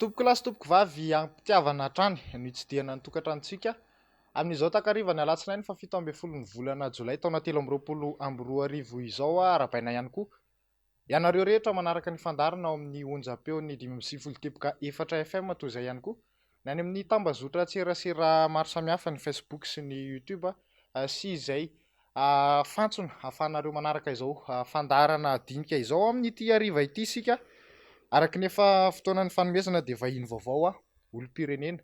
Tompokolahy sy tompokovavy, am-pitiavana hatrany no hitsidihana ny tokantranontsika amin'izao takarivan'ny alatsinainy faha 17 ny volana jolay taona 2023 izao. Arahabaina ihany koa ianareo rehetra manaraka ny fandaharana ao amin'ny onjam-peon'ny 95.4 FM, toy izay ihany koa ny any amin'ny tambazotra tserasera maro samihafa, ny Facebook sy ny YouTube sy izay fantsona ahafahanareo manaraka izao fandaharana dinika izao. Amin'ity hariva ity isika, araka ny efa fotoanan'ny fanomezana, dia vahiny vaovao, olom-pirenena,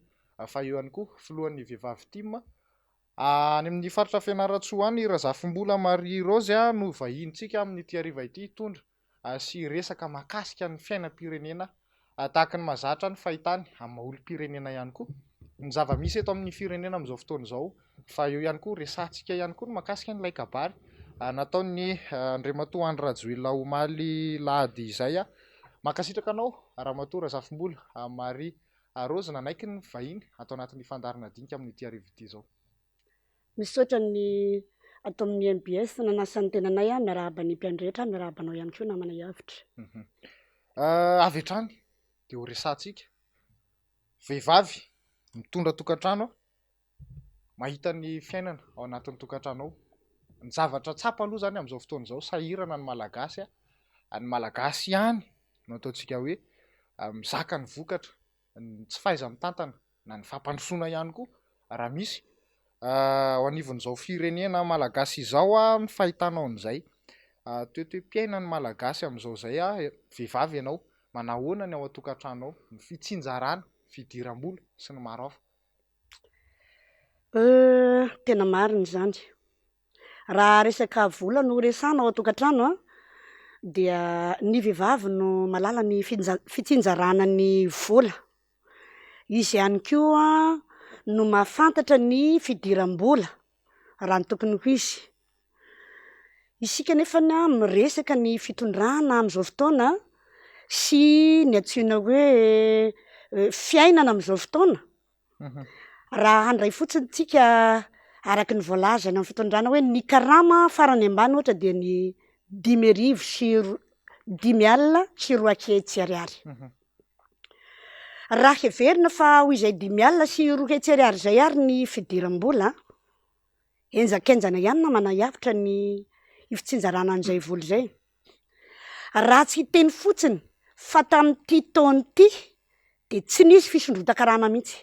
fa eo ihany koa filohan'ny vehivavy TIM any amin'ny faritra Fianarantsoa any, Razafimbola Marie Rose no vahinintsika amin'ity hariva ity, hitondra sy hiresaka mahakasika ny fiainam-pirenena tahaka ny mahazatra ny fahitany amin'ny maha olom-pirenena ihany koa ny zava-misy eto amin'ny firenena amin'izao fotoana izao. Fa eo ihany koa resahantsika ihany koa ny mahakasika an'ilay kabary nataon'ny Andriamatoa Andry Rajoelina omaly lahady izay. Mankasitraka anao Ramatoa Razafimbola Marie Rose nanaiky ny vahiny ato anatin'ny fandaharana dinika amin'ity hariva ity izao. Misaotra ny ato amin'ny mbs nanasa ny tenanay aho, miarahaba ny mpihaino rehetra, miarahaba anao ihany koa namana Iavitra. Avy hatrany dia ho resahantsika vehivavy mitondra tokantrano, mahita ny fiainana ao anatin'ny tokantrano ao. Ny zavatra tsapa aloha izany amin'izao fotoana izao, sahirana ny Malagasy, ny Malagasy ihany no ataontsika hoe mizaka ny vokatra, ny tsy fahaiza-mitantana na ny fampandrosoana ihany koa raha misy ao anivon'izao firenena malagasy izao ny fahitanao an'izay toetoem-piainan'ny Malagasy amin'izao izay. Vehivavy ianao, manahoana ny ao an-tokantrano ao, ny fitsinjarana, fidiram-bola sy ny maro hafa? Tena marina izany. Raha resaka vola no resahana ao an-tokantrano an, dia ny vehivavy no mahalala ny finja- fitsinjarana ny vola. Izy ihany koa no mahafantatra ny fidiram-bola raha ny tokony ho izy. Isika nefany an miresaka ny fitondrana amin'izao fotoana sy ny antsoina hoe fiainana amin'izao fotoana, Raha handray fotsiny tsika araka ny voalaza any amin'ny fitondrana hoe ny karama farany ambany ohatra dia ny 95 alina sy 200 ariary. Raha heverina fa ho izay 250 ariary izay ary ny fidiram-bola, henjakenjana ihany namana hiavotra ny fitsinjarana an'izay vola izay. Raha tsy hiteny fotsiny fa tamin'ity taona ity dia tsy nisy fisondrotan-karama mihitsy.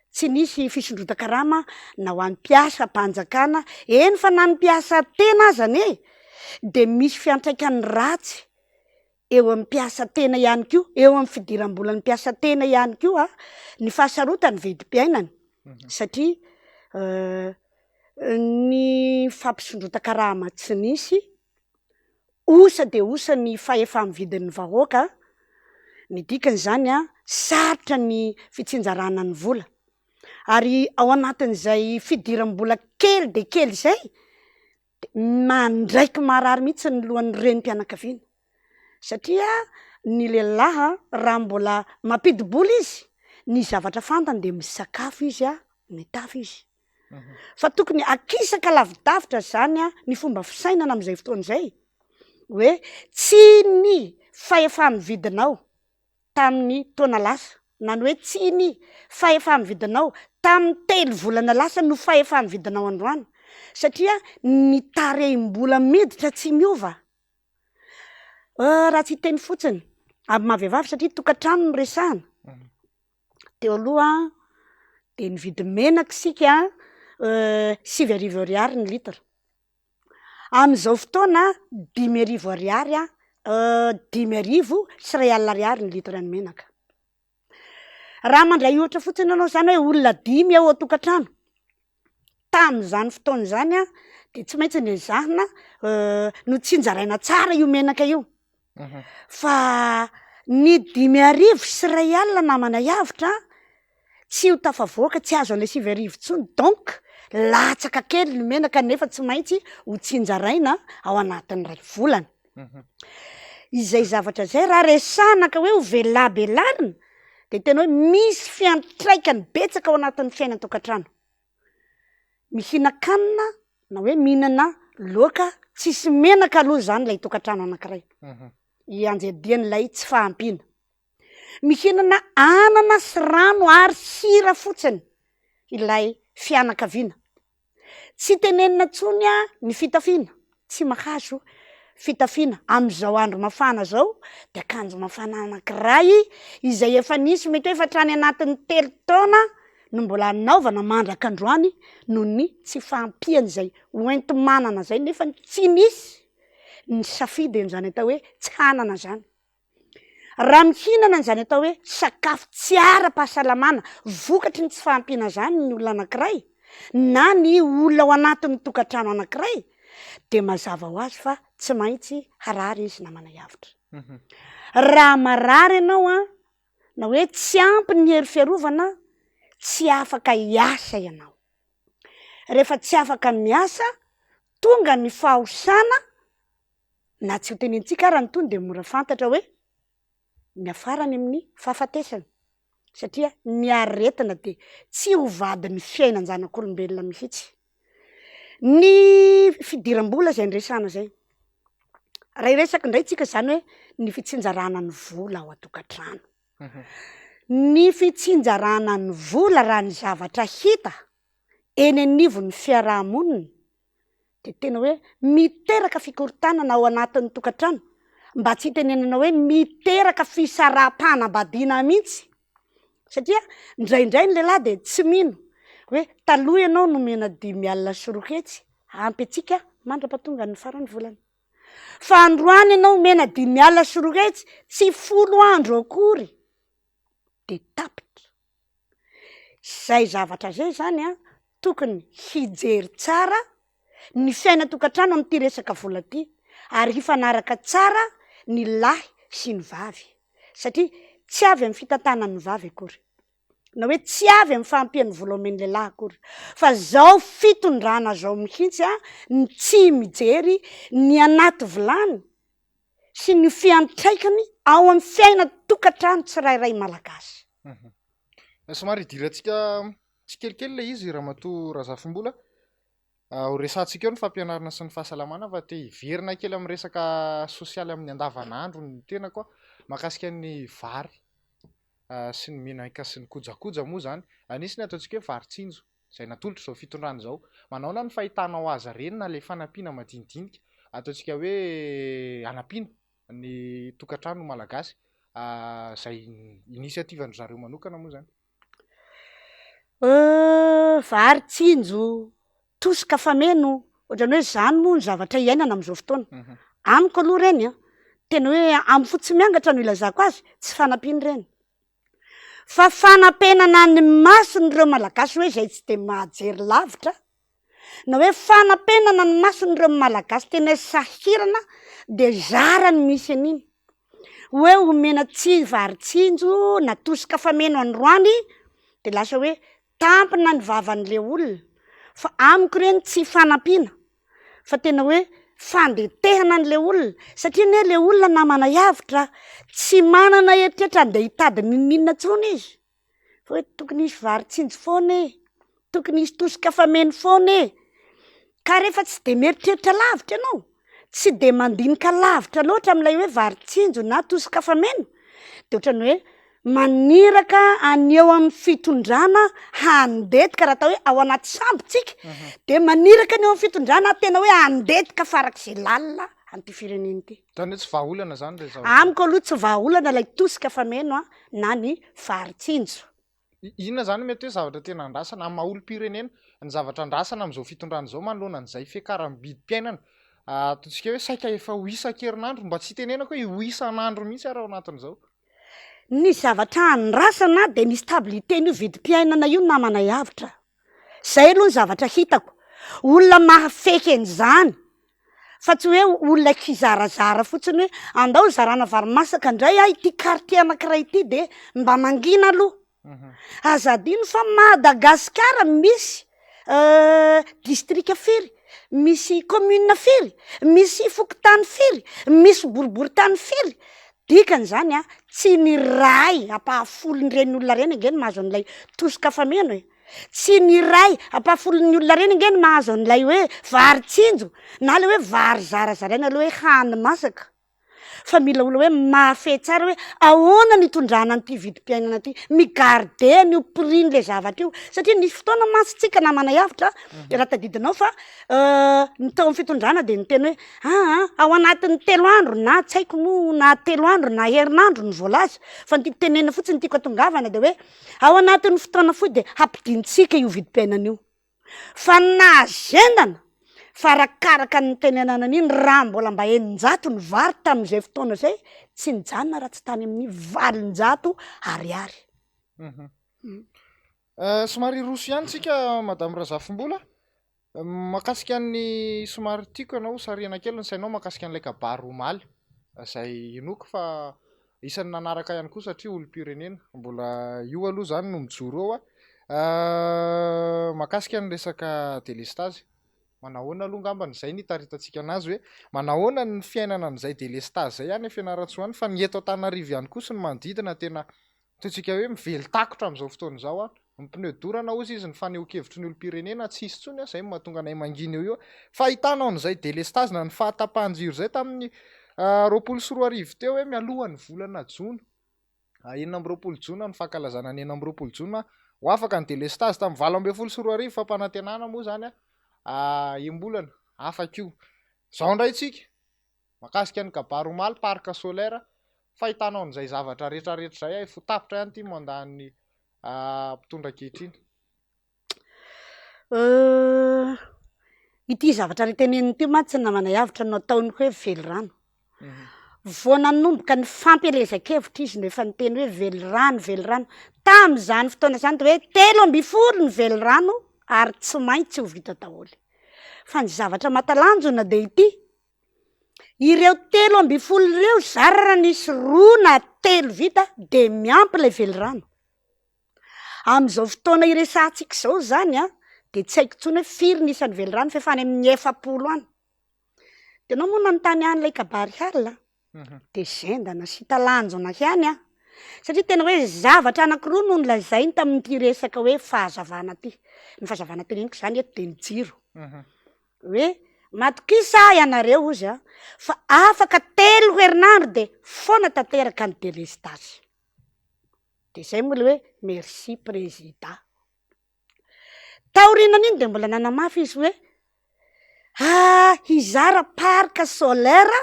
Tsy nisy fisondrotan-karama na ho an'ny mpiasam-panjakana, eny fa na ny mpiasa tena aza anie dia misy fiantraikany ratsy eo amin'ny mpiasa tena ihany koa, eo amin'ny fidiram-bolan'ny mpiasa tena ihany koa ny fahasarotan'ny vidim-piainana satria ny fampisondrotan-karama tsy nisy, osa dia osa ny fahefa-mividin'ny vahoaka, ny dikan'izany an, sarotra ny fitsinjarana ny vola, ary ao anatin'izay fidiram-bola kely dia kely izay, de mandraiky marary mihitsy ny lohan'ny renim-pianakaviana, satria ny lehilahy raha mbola mampidi-bola izy, ny zavatra fantany de misakafo izy an, mitafy izy, fa tokony akisaka lavidavitra zany an ny fomba fisainana am'izay fotoana izay, hoe tsy ny fahefa-mividinao tamin'ny taona lasa, na ny hoe tsy ny fahefa-mividinao tamin'ny telo volana lasa no fahefa-mividinao androany, satria ny tarehim-bola miditra tsy miova. Raha tsy hiteny fotsiny, amin'ny maha vehivavy satria tokantrano no resahana, teo aloha de nividy menaka isika 9000 ariary ny litre. Amin'izao fotoana 5000 ariary an, 1051 ariary ny litre ny menaka. Raha mandray ohatra fotsiny ianao zany hoe olona dimy ao an-tokantrano, tamin'izany fotoana izany an, de tsy maintsy nezahina notsinjaraina tsara io menaka io, fa ny 1051 namana iavitra tsy ho tafavoaka, tsy azo an'ilay 9000 intsony, donc latsaka kely ny menaka nefa tsy maintsy ho tsinjaraina ao anatin'ny iray volana. Izay zavatra izay raha resahana ka hoe ho velabelarina de tena hoe misy fiantraikany betsaka ao anatin'ny fiainan-tokantrano. Mihinan-kanina na hoe mihinana laoka tsisy menaka aloha zany ilay tokantrano anankiray, ianjadian'ilay tsy fahampiana. Mihinana anana sy rano ary sira fotsiny ilay fianakaviana. Tsy tenenina intsony ny fitafiana, tsy mahazo fitafiana amin'izao andro mafana izao dia akanjo mafana anankiray izay efa nisy mety hoe efa hatrany anatin'ny telo taona no mbola anaovana mandraka androany noho ny tsy fahampian'izay hoenti-manana izay nefa tsy nisy ny safidy an'izany atao hoe tsy hanana izany. Raha mihinana an'izany atao hoe sakafo tsy ara-pahasalamana vokatry ny tsy fahampiana izany ny olona anankiray na ny olona ao anatin'ny tokantrano anankiray dia mazava ho azy fa tsy maintsy harary izy namana Iavotra. Raha marary ianao an, na hoe tsy ampy ny hery fiarovana, tsy afaka hiasa ianao. Rehefa tsy afaka miasa, tonga ny fahosana na tsy ho tenenitsika ara ny tony dia mora fantatra hoe miafara any amin'ny fahafatesana satria ny aretina dia tsy ho vadin'ny fiainan-janak'olombelona mihitsy. Ny fidiram-bola izay niresahana izay, raha hiresaka indray tsika izany hoe ny fitsinjarana ny vola ao an-tokantrano. Ny fitsinjarana ny vola raha ny zavatra hita eny anivon'ny fiaraha-monina dia tena hoe miteraka fikorontanana ao anatin'ny tokantrano, mba tsy hitenenana hoe miteraka fisaraham-panambadiana mihitsy, satria indraindray ny lehilahy dia tsy mino hoe taloha ianao nomena 250 ampy antsika mandra-pahatonga ny faran'ny volana, fa androany ianao omena 250 tsy folo andro akory de tapitra. Zay zavatra zay zany an, tokony hijery tsara ny fiainan-tokantrano amin'ity resaka vola ty, ary hifanaraka tsara ny lahy sy ny vavy, satria tsy avy amin'ny fitantanan'ny vavy akory, na hoe tsy avy amin'ny fahampian'ny vola omen'ny lehilahy akory, fa zao fitondrana zao mihitsy an, ny tsy mijery ny anaty vilany sy ny fiantraikany ao amin'ny fiainan-tokantrano tsirairay malagasy. Somary hidirantsika tsikelikely ilay izy Ramatoa Razafimbola. Ho resahantsika eo ny fampianarana sy ny fahasalamana fa te hiverina kely amin'ny resaka sosialy amin'ny andavanandro ny tenako mahakasika ny vary sy ny menaka sy ny kojakoja moa izany. Anisany ataontsika hoe vary tsinjo. izay natolotra izao fitondrana izao. Manaona ny fahitanao azy ireny na ilay fanampiana madinidinika ataontsika hoe hanampiana ny tokantrano malagasy izay initiative-ndry zareo manokana moa izany? Vary tsinjo, tosika fameno, ohatran'ny hoe izany moa ny zavatra iainana amin'izao fotoana. Amiko aloha ireny an, tena hoe amin'ny fo tsy miangatra no ilazako azy, tsy fanampiana ireny. Fa fanampenana ny mason'ireo Malagasy hoe izay tsy dia mahajery lavitra, na hoe fanampenana ny mason'ireo Malagasy tena sahirana dia zara ny misy an'iny. Hoe omena tsi vary tsinjo na tosika fameno androany de lasa hoe tampina ny vavan'le olona, fa amiko ireny tsy fanampiana fa tena hoe fandetehana an'le olona satria anie le olona namana iavitra tsy manana eritreritra andeha hitady n'inon'inona intsony izy fa hoe tokony hisy vary tsinjo foana e, tokony hisy tosika fameno foana e, ka rehefa tsy de mieritreritra lavitra ianao, tsy de mandinika lavitra loatra amin'ilay hoe vary tsinjo na tosika fameno de ohatran'ny hoe maniraka any eo amin'ny fitondrana handetika raha atao hoe ao anaty sambo tsika de maniraka ny eo amin'ny fitondrana tena hoe handetika farak'izay lalina an'ity firenena ity. Zany hoe tsy vahaolana zany le zavatra. Amiko aloha tsy vahaolana ilay tosika fameno a na ny vary tsinjo. Inona zany mety hoe zavatra tena andrasana amin'ny maha olom-pirenena, ny zavatra andrasana amin'izao fitondrana izao manoloana an'izay fiakaram-bidim-piainana ataontsika hoe saika efa ho isan-kerinandro mba tsy hitenenako hoe ho isan'andro mihitsy ary ao anatin'izao. Ny zavatra andrasana dia ny stabilité-n'io vidim-piainana io namanay avotra. Zay aloha ny zavatra hitako. Olona mahafehy an'izany fa tsy hoe olona kizarazara fotsiny hoe andao hizarana vary masaka indray aho ity quartier anankiray ity de mba mangina aloha. Aza adino fa Madagasikara misy distrika firy, misy commune firy, misy fokontany firy, misy boriborintany firy, dikany zany a tsy ny iray ampahafolon'ireny olona ireny ange no mahazo an'ilay tosika fameno e, tsy ny iray ampahafolon'ny olona ireny ange no mahazo an'ilay hoe vary tsinjo na le hoe vary zarazaraina le hoe hany masaka. Fa mila olona hoe mahafehy tsara hoe ahoana ny hitondrana an'ity vidim-piainana ity, mi-garder an'io prix-n'ilay zavatra io, satria nisy fotoana mantsy tsika namana Iavitra, raha tadidinao fa ny tao amin'ny fitondrana dia niteny hoe aa ao anatin'ny telo andro na tsy haiko moa na telo andro na herinandro no voalaza, fa ny tiako tenenina fotsiny, ny tiako hatongavana dia hoe ao anatin'ny fotoana fohy dia hampidintsika io vidim-piainana io. Fa ny nahazendana fa arakaraka ny nitenenana an'iny raha mbola mba 600 ny vary tamin'izay fotoana izay, tsy nijanona raha tsy tany amin'ny 800 ariary. Somary hiroso ihany tsika Madame Razafimbola, mahakasika ny somary tiako ianao hosarihana kely ny sainao mahakasika an'ilay kabary omaly, izay inoako fa isan'ny nanaraka ihany koa satria olom-pirenena, mbola io aloha izany no mijoro eo an, mahakasika ny resaka delestazy, manahoana aloha angambany izay no hitaritantsika anazy hoe manahoana ny fiainana an'izay delestazy izay any Fianarantsoa any fa ny eto Antananarivo ihany koa sy ny manodidina tena Ataontsika hoe mivelon-takotra amin'izao fotoana izao an! Ny pneu dorana hozy izy ny fanehoan-kevitry ny olom-pirenena tsy hisy intsony an! Izay no mahatonga anay mangina eo io an! Fahitanao an'izay delestazy na ny fahatapahan-jiro izay tamin'ny 2020 teo hoe mialohan'ny volana jona, 26 jona ny fankalazana ny 26 jona ho afaka ny delestazy tamin'ny 2018 fampanantenana moa izany an! Enim-bolana afaka io. Izao indray tsika! Mahakasika ny kabary omaly parc solaire, fahitanao an'izay zavatra rehetra rehetra izay efa ho tapitra ihany ity mandat an'ny mpitondra ankehitriny. Ity zavatra re tenenina ity mantsy namana Iavitra no ataony hoe velirano. Vao nanomboka ny fampielezan-kevitra izy no efa niteny hoe velirano, velirano. Tamin'izany fotoana izany dia hoe 13 ny velirano ary tsy maintsy ho vita daholo. Fa ny zavatra mahatalanjona dia ity, Ireo 13 ireo zara raha nisy roa na telo vita dia miampy ilay velirano. Amin'izao fotoana iresahantsika izao izany an, dia tsy haiko intsony hoe firy ny isan'ny velirano fa efa any amin'ny 40 any. Dia ianao moa nanontany ahy an'ilay kabary halina, dia zendana sy talanjona ihany aho, satria tena hoe zavatra anankiroa no nolazainy tamin'ity resaka hoe fahazavana ity. Ny fahazavana teneniko izany eto dia ny jiro. Hoe matokisa ahy ianareo hozy a, fa afaka telo herinandro de foana tanteraka ny delestazy. De zay moa le hoe merci prezida. Taorianan'iny de mbola nanamafy izy hoe ah hizara parc solaire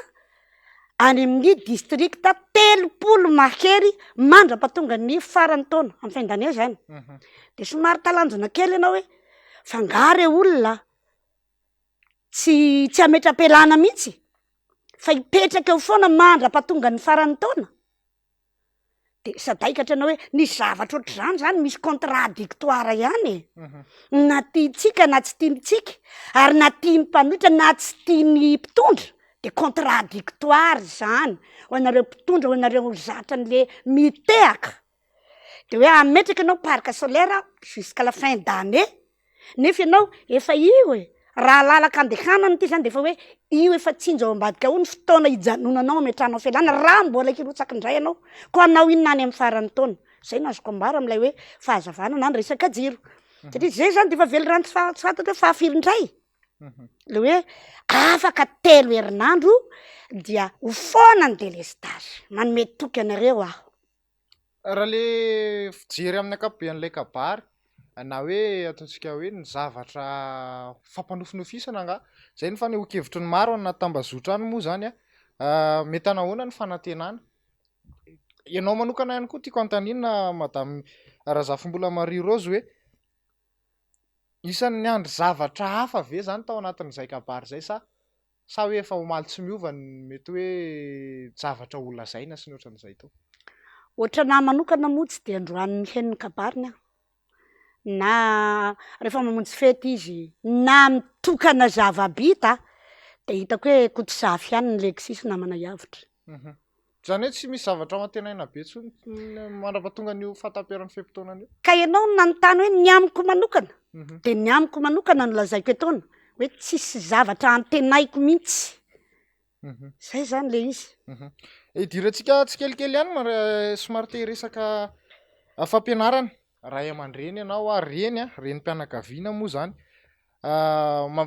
any amin'ny district 30 mahery mandra-pahatonga ny faran'ny taona, amin'ny fin d'année zany. De somary talanjona kely ianao hoe fa nga re olona tsy tsy hametra-pialana mihitsy fa hipetraka eo foana mandra-pahatonga ny faran'ny taona? De sadaikatra ianao hoe ny zavatra ohatr'izany zany misy contradictoire ihany e, na tiantsika na tsy tiantsika, ary na tian'ny mpanohitra na tsy tian'ny mpitondra de contradictoire zany, ho anareo mpitondra, ho anareo zatra an'le mitehaka, de hoe hametraka ianao parc solaire jusqu'à la fin d'année, Nefa ianao efa io e! Raha lalaka andehanana ity zany de efa hoe io efa tsinjo ao ambadika ao ny fotoana hijanonanao hametrahanao fialana raha mbola hirotsaka indray ianao. Koa hanao inona any amin'ny faran'ny taona? Zay no azoko ambara amin'ilay hoe fahazavana na ny resaka jiro. Satria zay zany de efa velirano tsy fa- tsy fantatra hoe fahafiry indray. Le hoe afaka telo herinandro dia ho foana ny delestazy. Manome toky anareo aho. Raha le fijery amin'ny ankapobean'ilay kabary na hoe ataontsika hoe ny zavatra fampanofinofisana angaha, zay no fanehoan-kevitry ny maro any anaty tambazotra any moa zany an, mety hanahoana ny fanantenana? Ianao manokana ihany koa tiako anontaniana Madame Razafimbola Marie Rose hoe isan'ny niandry zavatra hafa ve zany tao anatin'izay kabary izay sa Sa hoe efa omaly tsy miova ny mety hoe zavatra ho lazaina sy ny ohatran'izay tao? Ohatranà manokana moa tsy dia androany mihaino ny kabariny aho, na rehefa mamonjy fety izy na mitokana zava-bita dia hitako hoe Kotozafy ihany ny Lexis namana Iavitra. Izany hoe tsy misy zavatra ho antenaina be intsony mandra-pahatonga an'io fahataperan'ny fe-potoanana io. Ka ianao no nanontany hoe ny amiko manokana, dia ny amiko manokana no lazaiko etoana hoe tsisy zavatra antenaiko mihitsy. Zay izany le izy. Idirantsika tsikelikely ihany mar- somary te hiresaka fampianarana. Ray aman-dreny ianao a, reny a, renim-pianakaviana moa izany.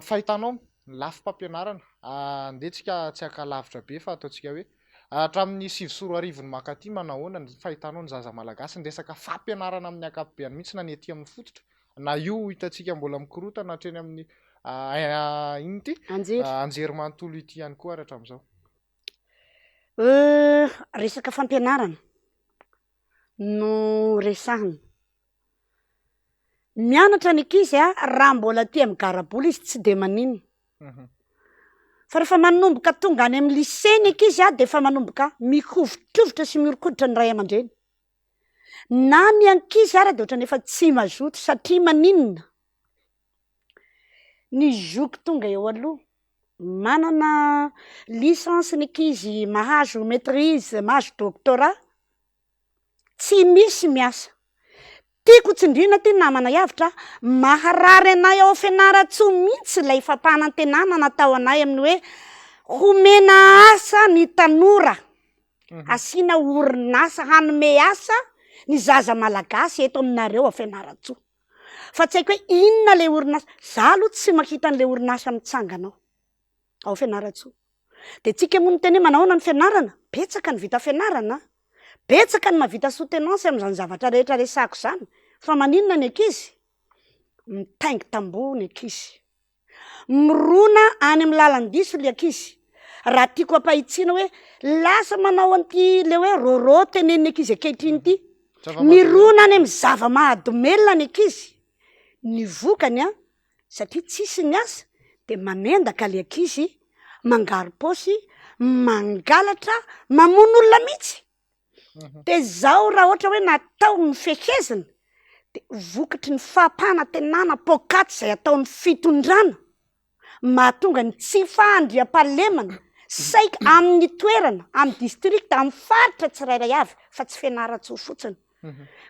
Fahitanao ny lafim-pampianarana, andeha tsika tsy haka lavitra be fa ataontsika hoe Hatramin'ny 2009 ny mankaty, manahoana ny fahitanao ny zaza malagasy, ny resaka fampianarana amin'ny ankapobeny mihitsy na ny aty amin'ny fototra na io hitantsika mbola mikorotana hatreny amin'ny inona ity? Anjery. Anjery manontolo ity ihany koa ary hatramin'izao. Resaka fampianarana no resahina. Mianatra ny ankizy a, raha mbola aty amin'ny garabola izy tsy de maninona. Fa rehefa manomboka tonga any amin'ny lycée ny ankizy a, de efa manomboka mihovitrovitra sy mihoron-koditra ny ray aman-dreny. Na ny ankizy ara de ohatran'ny efa tsy mazoto satria maninona? Ny zoky tonga eo aloha, manana licence ny ankizy, mahazo maitrise, mahazo doctorat, Tsy misy miasa. Tiako tsindriana ty namana Iavitra a, maharary anay ao Fianarantsoa mihitsy ilay fampanantenana natao anay amin'ny hoe homena asa ny tanora, asiana orinasa hanome asa ny zaza malagasy eto aminareo ao Fianarantsoa. Fa tsy haiko hoe inona ilay orinasa, za aloha tsy mahita an'ilay orinasa mitsangana ao. ao Fianarantsoa. Dia tsika moa miteny hoe manahoana ny fianarana? Betsaka ny vita fianarana an! Betsaka ny mahavita soutenance amin'izany zavatra rehetra resahako izany, fa maninona ny ankizy? Mitaingy tamboho ny ankizy. Mirona any amin'ny lalan-diso ny ankizy. Raha tiako ampahitsiana hoe lasa manao an'ity le hoe rôrô tenenin'ny ankizy ankehitriny ity. Mirona any amin'ny zava-mahadomelina ny ankizy. Ny vokany an, satria tsisy ny asa de manendaka le ankizy, mangaro-paosy, mangalatra, mamono olona mihitsy, de zao raha ohatra hoe natao ny fehezina de vokatry ny fampanantenana poakaty zay ataon'ny fitondrana mahatonga ny tsy fahandriampahalemana saika amin'ny toerana, amin'ny district, amin'ny faritra tsirairay avy fa tsy Fianarantsoa fotsiny.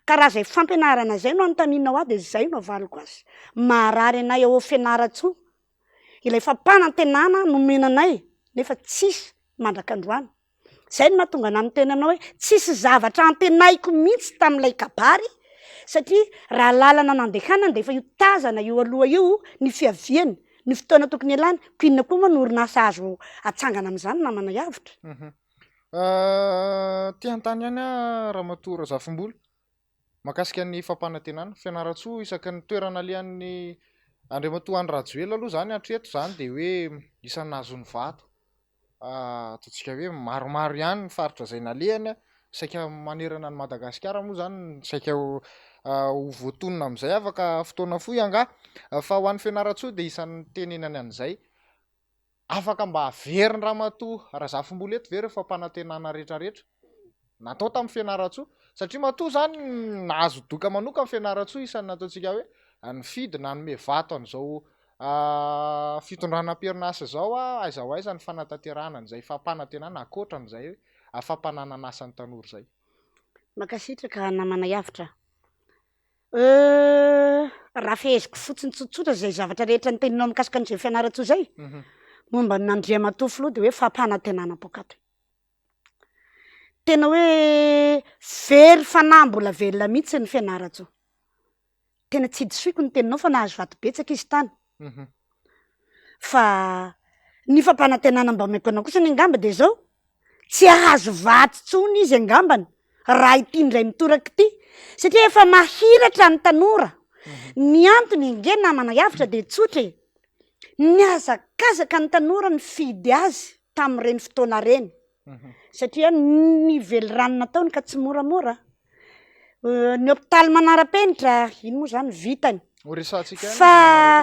Ka raha zay fampianarana zay no anontanianao ahy de zay no avaliko azy. Maharary anay ao Fianarantsoa ilay fampanantenana nomena anay nefa tsisy mandrak'androany. Zay no mahatonga anah miteny aminao hoe tsisy zavatra antenaiko mihitsy tamin'ilay kabary satria raha lalana nandehanana de efa io tazana io aloha io ny fiaviany, ny fotoana tokony hialany, ko inona koa moa no orinasa azo atsangana amin'izany namana Iavitra? Te hanontany ihany aho Ramatoa Razafimbola, mahakasika ny fampanantenana. Fianarantsoa isaky ny toerana alehan'ny Andriamatoa Andry Rajoelina aloha izany hatreto izany dia hoe isan'ny nahazo ny vato. Ataontsika hoe maromaro ihany ny faritra izay nalehany, saika manerana an'i Madagasikara moa izany saika ho voatonona amin'izay afaka fotoana fohy angaha. Fa ho an'i Fianarantsoa dia isan'ny nitenenany an'izay. Afaka mba averin-dRamatoa Razafimbola eto ve ireo fampanantenana rehetrarehetra natao tamin'i Fianarantsoa? Satria matoa izany nahazo doka manokana Fianarantsoa isan'ny nataontsika hoe nifidy nanome vato an'izao fitondrana am-perinasa izao, aiza ho aiza ny fanatanterahana an'izay fampanantenana ankoatra an'izay fampananan'asa ny tanora izay? Mankasitraka namana Iavitra. Euh, raha feheziko fotsiny tsotsotra zay zavatra rehetra niteninao mikasika an'izay Fianarantsoa zay, momba an'Andriamatoa Filoha de hoe fampanantenana poakaty. Tena hoe very fanahy mbola velona mihitsy ny Fianarantsoa. Tena tsy disoiko ny teninao fa nahazo vato betsaka izy tany. Fa ny fampanantenana mba omeko anao kosa ny angamba de zao, tsy hahazo vato tsony izy angambany raha ity indray mitoraka ity satria efa mahiratra ny tanora, ny antony ange namana Iavitra de tsotra e, nihazakazaka ny tanora nifidy azy tamin'ireny fotoana reny satria ny velirano nataony ka tsy moramora, ny hopitaly manara-penitra iny moa zany vitany Ho resahantsika ihany fa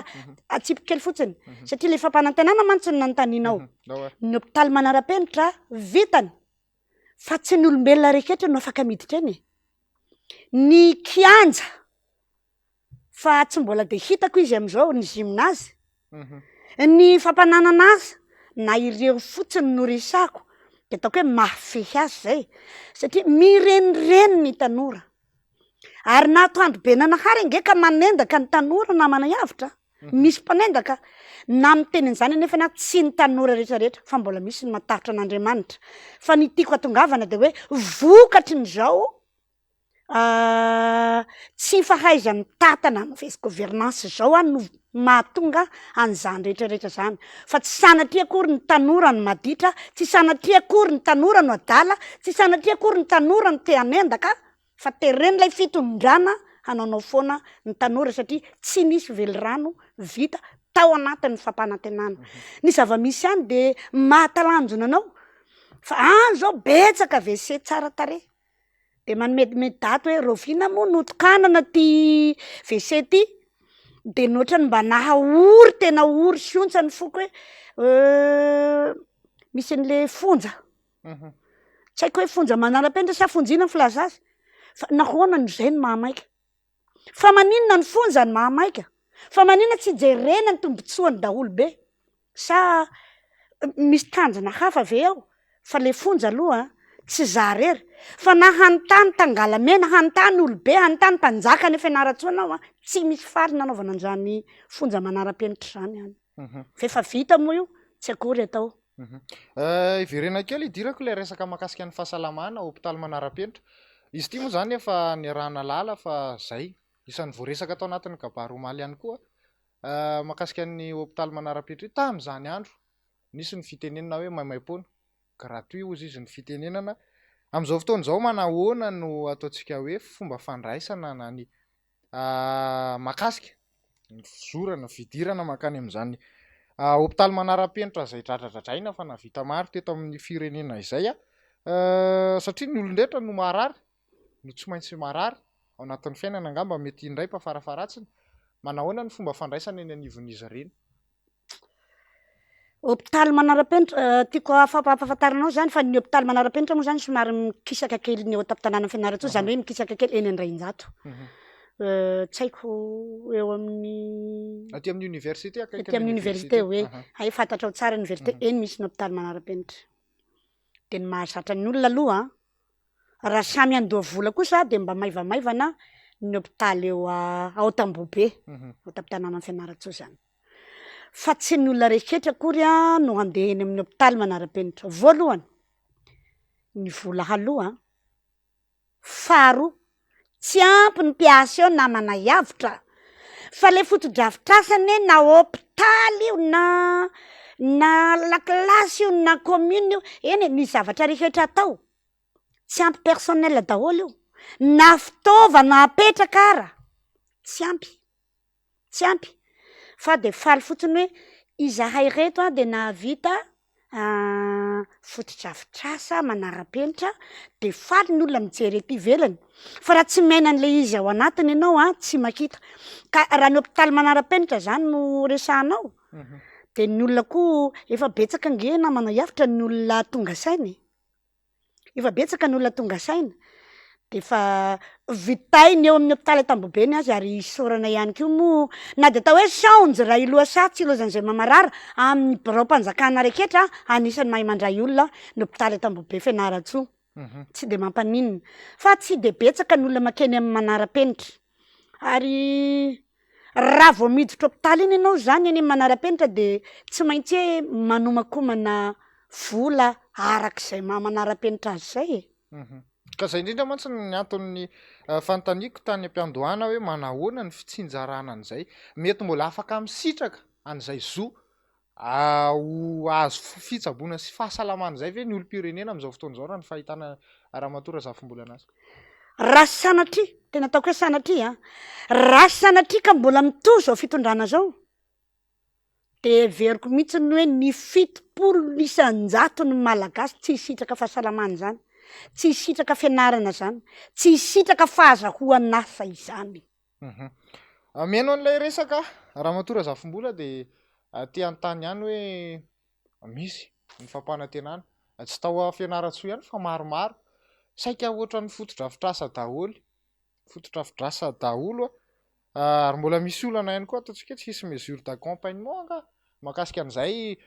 izy manaraka. atsipiko kely fotsiny satria le fampanantenana mantsy no nanontanianao Ndao ary. ny hopitaly manara-penitra vitany fa tsy ny olombelona rehetra no afaka miditra eny e ny kianja fa tsy mbola de hitako izy am'izao ny gymnase ny fampananana asa na ireo fotsiny no resako de ataoko hoe mahafehy azy zay satria mirenireny ny tanora ary na atoandro be nanahary ange ka manendaka ny tanora namana Iavitra misy mpanendaka na miteny an'izany anefa na tsy ny tanora rehetrarehetra fa mbola misy ny matahotra an'Andriamanitra fa ny tiako atongavana de hoe vokatry ny zao. Tsy fahaiza-mitantana, mauvaise gouvernance izao no mahatonga an'izany rehetra rehetra izany, fa tsy sanatria akory ny tanora no maditra, tsy sanatria akory ny tanora no adala, tsy sanatria akory ny tanora no te hanendaka, fa teren'ilay fitondrana hanaonao foana ny tanora satria tsy nisy velirano vita tao anatin'ny fampanantenana. Ny zava-misy any dia mahatalanjona anao fa any zao betsaka WC tsara tarehy, de manome daty hoe rahoviana moa no tokanana ty WC ty, de ny ohatrany mba nahaory tena ory sy ontsa ny foko hoe misy an'le fonja, tsy haiko hoe fonja manara-penitra sa fonja inona ny filaza azy, fa nahoana no zay no mahamaika? Fa maninona ny fonja no mahamaika? Fa maninona tsy jerena ny tombotsoan'ny daholobe? Sa misy tanjona hafa ve ao? Fa le fonja aloha tsy za rery fa na hanontany tangalamena, hanontany olobe, hanontany mpanjaka any Fianarantsoa anao an, tsy misy faly nanaovana an'izany fonja manara-penitra izany any. Fa efa vita moa io, tsy akory atao. Hiverena kely hidirako ilay resaka mahakasika ny fahasalamana, hopitaly manara-penitra. Izy ity moa izany efa niaraha-nahalala fa izay. Isan'ny voaresaka tao anatin'ny kabary omaly ihany koa mahakasika ny hopitaly manara-penitra io. Tamin'izany andro, nisy ny fitenenana hoe maimaimpoana, gratuit hozy izy ny fitenenana. Amin'izao fotoana izao manahoana no ataontsika hoe fomba fandraisana na ny mahakasika ny fizorana, fidirana mankany amin'izany hopitaly manara-penitra izay dradradradraina fa nahavita maro teto amin'ny firenena izay satria ny olon-drehetra no marary, no tsy maintsy marary ao anatin'ny fiainana angamba mety indray mpa farafaharatsiny. Manahoana ny fomba fandraisana eny anivon'izy ireny? Hopitaly manara-penitra, tiako ampahafantarina anao zany fa ny hopitaly manara-penitra moa zany somary mikisaka kely ny eo an-tampon-tanànan'i Fianarantsoa, zany hoe mikisaka kely eny Andrainjato. Tsy haiko eo amin'ny. Aty amin'ny université akaikin'ny Aty amin'ny université hoe, hay fantatrao tsara université, eny misy ny hopitaly manara-penitra. De ny mahazatra ny olona aloha an, raha samy handoa vola kosa de mba maivamaivana ny hopitaly eo ao Tambohobe, ao an-tampon-tanànan'i Fianarantsoa zany. Fa tsy ny olona rehetra akory no handeha eny amin'ny hopitaly manara-penitra. Voalohany, ny vola haloa, faharoa, tsy ampy ny mpiasa eo namana hiavotra, fa le fotodrafitrasa anie na hopitaly io na na lakilasy io na commune io, eny e, ny zavatra rehetra atao, tsy ampy personnel daholo io, na fitaovana apetraka ara, tsy ampy. Tsy ampy fa de faly fotsiny hoe izahay reto a de nahavita fotodrafitrasa manara-penitra de faly ny olona mijery ety ivelany fa raha tsy miaina an'le izy ao anatiny ianao a tsy mahita, ka raha ny hopitaly manara-penitra zany no resahanao de ny olona koa efa betsaka ange namana hiavotra ny olona tonga saina e. Efa betsaka ny olona tonga saina de efa vitainy eo amin'ny hopitaly Antambohobe ny azy ary isaorana ihany koa moa na de atao hoe saonjo raha i lohasaha tsy ilaozan'izay mamarara amin'ny biraom-panjakana reketra anisan'ny mahay mandray olona ny hopitaly Antambohobe Fianarantsoa tsy de mampaninona fa tsy de betsaka ny olona mankeny amin'ny manara-penitra ary Raha vao miditra hopitaly iny ianao zany eny manara-penitra de tsy maintsy hoe manomakomana vola arak'izay maha manara-penitra azy zay e. Ka zay indrindra mantsy ny anton'ny fanontaniako tany am-piandohana hoe manahoana ny fitsinjarana an'izay. Mety mbola afaka misitraka an'izay zo Ho azo fitsaboana sy fahasalamana izay ve ny olom-pirenena amin'izao fotoana izao raha ny fahitana Ramatoa Razafimbolana azy? Raha sanatria, tena ataoko hoe sanatria an, raha sanatria ka mbola mitohy izao fitondrana izao, dia heveriko mihitsy ny hoe ny 70 isan-jaton'ny Malagasy tsy hisitraka fahasalamana izany, tsy hisitraka fianarana izany, tsy hisitraka fahazahoan'asa izany. Mihaino an'ilay resaka Ramatoa Razafimbola dia te hanontany ihany hoe misy ny fampanantenana, tsy tao Fianarantsoa ihany fa maromaro, saika ohatran'ny fotodrafitrasa daholo, fotodrafitrasa daholo ary mbola misy olana ihany koa ataontsika hoe tsisy mesure d'accompagnement angaha mahakasika an'izay,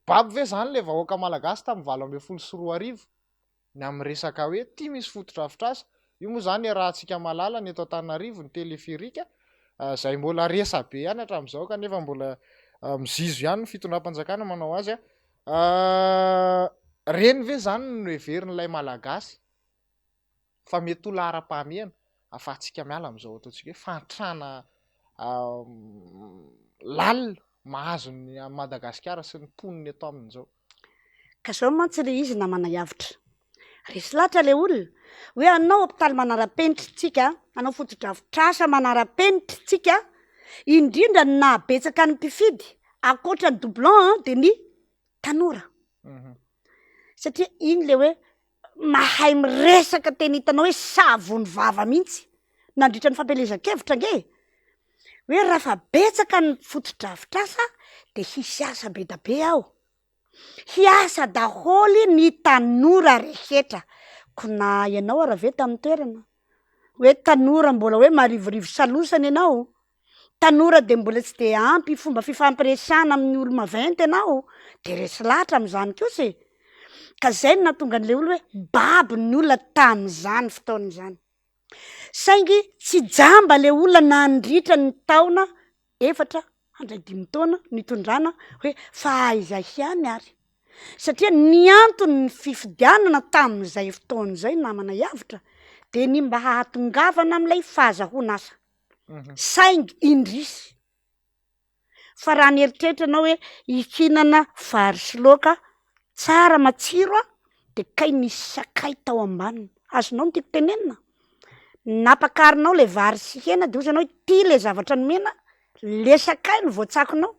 babo ve izany ilay vahoaka malagasy tamin'ny 2018? ny amin'ny resaka hoe ity misy fotodrafitrasa, io moa izany iarahantsika mahalala ny eto Antananarivo, ny téléphérique, izay mbola resa-be ihany hatramin'izao kanefa mbola mizizo ihany ny fitondram-panjakana manao azy. Ireny ve izany no heverin'ilay Malagasy? fa mety ho laharam-pahamehana ahafahantsika miala amin'izao ataontsika hoe fahantrana lalina mahazo ny an'i Madagasikara sy ny mponina eto aminy izao. Ka zao mantsy le izy namana Iavotra. Resy lahatra le olona hoe hanao hopitaly manara-penitra tsika, hanao fotodrafitrasa manara-penitra tsika, indrindra ny nahabetsaka ny mpifidy ankoatra ny doublon de ny tanora. Satria iny le hoe mahay miresaka tena hitanao hoe savony vava mihitsy nandritra ny fampielezan-kevitra ange e! Hoe raha fa betsaka ny fotodrafitrasa de hisy asa be da be ao. Hiasa daholo ny tanora rehetra. Ko na ianao ara ve tamin'ny toerana? Hoe tanora mbola hoe marivorivo salosana ianao? Tanora dia mbola tsy dia ampy fomba fifampiresahana amin'ny olo-maventy ianao? De resy lahatra amin'izany kosa e! Ka zay no nahatonga an'ilay olona hoe babo ny olona tamin'izany fotoana izany. Saingy tsy jamba le olona nandritra ny taona efatra handray dimy taona nitondrana hoe fa aiza ihany ary? Satria ny antony ny fifidianana tamin'izay fotoana izay namana Iavotra dia ny mba hahatongavana amin'ilay fahazahoana asa. Saingy indrisy Fa raha nieritreritra ianao hoe hihinana vary sy laoka tsara matsiro aho de kay nisy sakay tao ambaniny, azonao ny tiako tenenina? Nampakarinao le vary sy hena de hozy ianao hoe ty le zavatra nomena, le sakay no voatsakonao,